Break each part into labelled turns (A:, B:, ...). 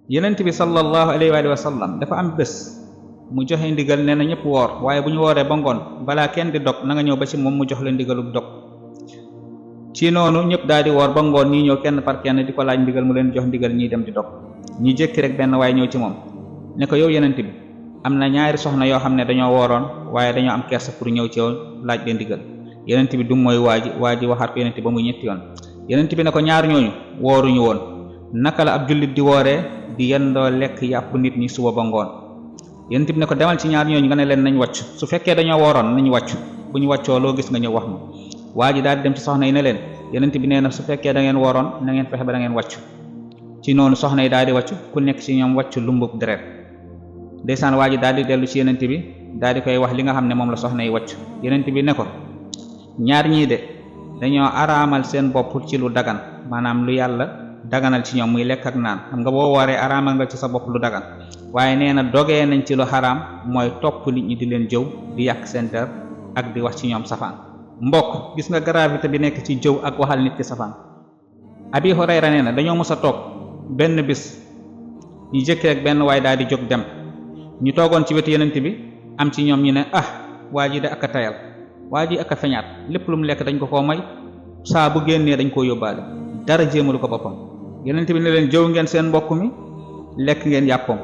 A: yonent bi sallallahu alayhi wa sallam dafa am bés mu joxe ndigal nee na ñëpp woor waaye bu ñu wooree ba ngoon balaa kenn di dog na nga ñëw ba ci moom mu jox la ndigalub dog ci noonu ñëpp daal di woor ba ngoon ñii ñëw kenn par kenn di ko laaj ndigal mu leen jox ndigal ñiy dem di dog ñi jékki rek benn waaye ñëw ci moom ne ko yow yonent bi am na ñaari soxna yoo xam ne dañoo wooroon waaye dañoo am kersa pour ñëw ci yow laaj leen ndigal yonent bi du mooy waa ji waxaat ko yonent bi ba muy ñetti yoon yonent bi ne ko ñaar ñooñu wooruñu woon naka la ab jullit di wooree di yendoo lekk yàpp nit ñi suba ba ngoon yonent bi ne ko demal ci ñaar ñooñu nga ne leen nañ wàcc su fekkee dañoo wooroon nañ wàcc bu ñu wàccoo loo gis nga ñëw wax ma waa ji daal di dem ci soxna yi ne leen yonent bi nee na su fekkee da ngeen wooroon na ngeen fexe ba da ngeen wàcc ci noonu soxna yi daal di wàcc ku nekk ci ñoom wàcc lumbub deret ndeysaan waa ji daal di dellu ci yonent bi daal di koy wax li nga xam ne moom la soxna yi wàcc yonent bi ne ko ñaar ñii de dañoo araamal seen bopp ci lu dagan maanaam lu yàlla daganal ci ñoom muy lekk ak naan xam nga boo waree araamal nga ci sa bopp lu dagan waaye nee na dogee nañ ci lu xaraam mooy topp nit ñi di leen jëw di yàq seen der ak di wax ci ñoom safaan mbokk gis nga gravité bi nekk ci jëw ak waxal nit ki safaan Abi Hurayra nee na dañoo mës a toog benn bis ñu jëkki rek benn waay daal di jóg dem ñu toogoon ci wetu yonent bi am ci ñoom ñu ne waa ji de ak a tayal waa ji ak a feñaat lépp lu mu lekk dañ ko koo may saa bu génnee dañ koo yóbbaale dara jéemalu ko boppam yonent bi ne leen jëw ngeen seen mbokk mi lekk ngeen yàppoom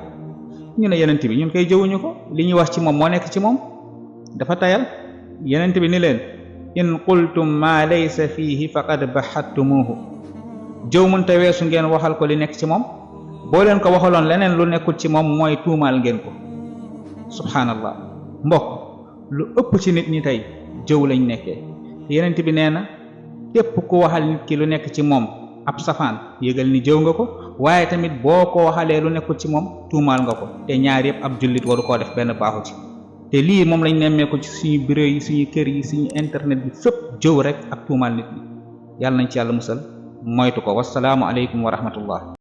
A: ñu ne yonent bi ñun koy jëwuñu ko li ñuy wax ci moom moo nekk ci moom dafa tayal yonent bi ni leen in qultum ma laysa fihi faqad bahattumuhu jëw mënta weesu ngeen waxal ko li nekk ci moom boo leen ko waxaloon leneen lu nekkul ci moom mooy tuumaal ngeen ko subhanallah mbokk lu ëpp ci nit ñi tey jëw lañ nekkee yonent bi nee na képp ku waxal nit ki lu nekk ci moom ab safaan yëgal ni jëw nga ko waaye tamit boo ko waxalee lu nekkul ci moom tuumaal nga ko te ñaar yëpp ab jullit waru koo def benn baaxu ci te lii moom lañ nemmeeku ci suñu bureau yi suñu kër yi suñu internet bi fépp jëw rek ak tuumaal nit ñi yàlla nañ ci yàlla musal moytu ko wassalaamu aleykum wa rahmatullah